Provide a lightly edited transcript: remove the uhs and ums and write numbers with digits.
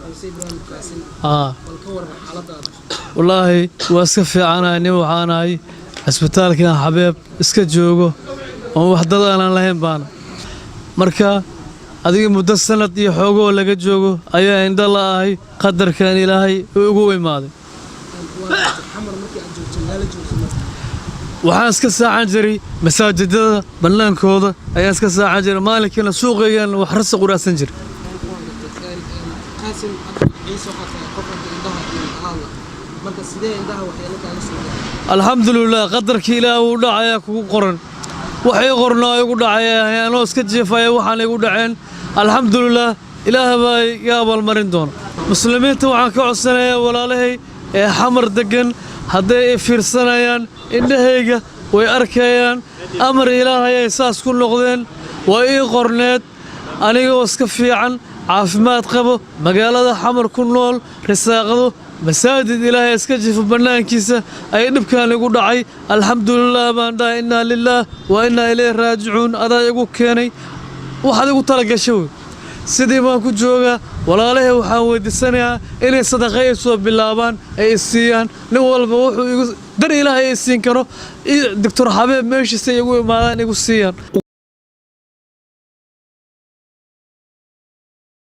Ciise Ibraahim Qaasin. Aa. Bal ka waran xaaladaada? Wallaahi waa iska fiicanahay. Nin waxaanahay cisbitaalkan Xabeeb iska joogo oon wax dad aanan lahayn baana. Marka adiga muddo sanad iyo xoogoo laga joogo ayaa indho la'ahay, qadarkan Ilaahay uu igu imaaday. Waa Xamar markii aad joogto, magaalo joogto marka? Waxaan iska saacan jiray masaajidada bannaankooda ayaan iska saacan jiray, maalinkiina suuqaygan wax rasaq u raadsan jiray. Waan gartay. Qaasim Cabdi Ciise, waxaa tahay qof hadda indhaha iyo indhaha, marka sidee indhaha waxyeelo kaaga soo gaaray? Alxamdulilah, qadarkii Ilaah uu dhacayaa kugu qoran. Wax ii qornaa igu dhacaya, anoo iska jiifaya waxaan igu dhaceen. Alxamdulilah, Ilaah baa iga abaalmarin doona. Muslimiinta waxaan ka codsanayaa, walaalahay ee Xamar degan, hadday i fiirsanayaan, indhahayga way arkayaan. Amar Ilaahay ay saas ku noqdeen, waa ii qorneed. Anigoo iska fiican, caafimaad qabo, magaalada Xamar ku nool, risaaqdo, masaajid Ilaahay iska jifo bannaankiisa ay dhibkan igu dhacay. Alxamdulilah baan dhahay, innaa lilaah wa innaa ilayhi raajicuun. Adaa igu keenay, waxaad igu talagashay wey. Sidii baan ku joogaa. Walaalahay waxaan weydiisanayaa inay sadaqa ay soo bilaabaan, ay isiiyaan. Nin walba wuxuu igu dar Ilaahay ay siin karo, Doctor Xabeeb meeshiisa igu imaadaan, igu siiyaan.